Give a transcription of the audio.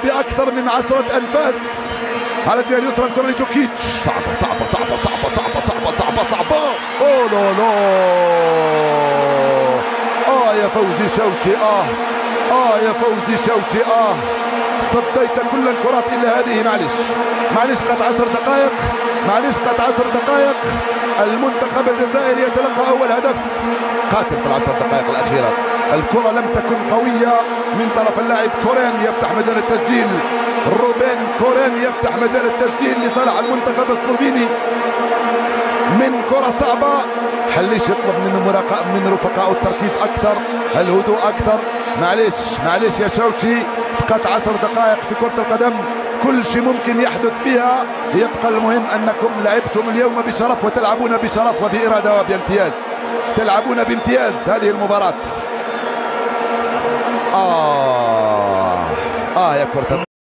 بأكثر من 10 أنفاس. على الجهة اليسرى الكرة لجوكيتش، صعبة صعبة صعبة صعبة صعبة صعبة صعبة صعبة. أوه لا لا، يا فوزي شوشي، يا فوزي شوشي، صديت كل الكرات إلا هذه. معلش معلش، بقت 10 دقائق، معلش بقت 10 دقائق. المنتخب الجزائري يتلقى أول هدف قاتل في ال10 دقائق الأخيرة. الكرة لم تكن قوية من طرف اللاعب كورين، يفتح مجال التسجيل. روبين كورين يفتح مجال التسجيل لصالح المنتخب السلوفيني من كرة صعبة. حليش يطلب من رفقائه التركيز أكثر، الهدوء أكثر. معلش معلش يا شوشي، بقت 10 دقائق في كرة القدم، كل شيء ممكن يحدث فيها. يبقى المهم أنكم لعبتم اليوم بشرف وتلعبون بشرف وبإرادة وبامتياز، تلعبون بامتياز هذه المباراة. يا كرة.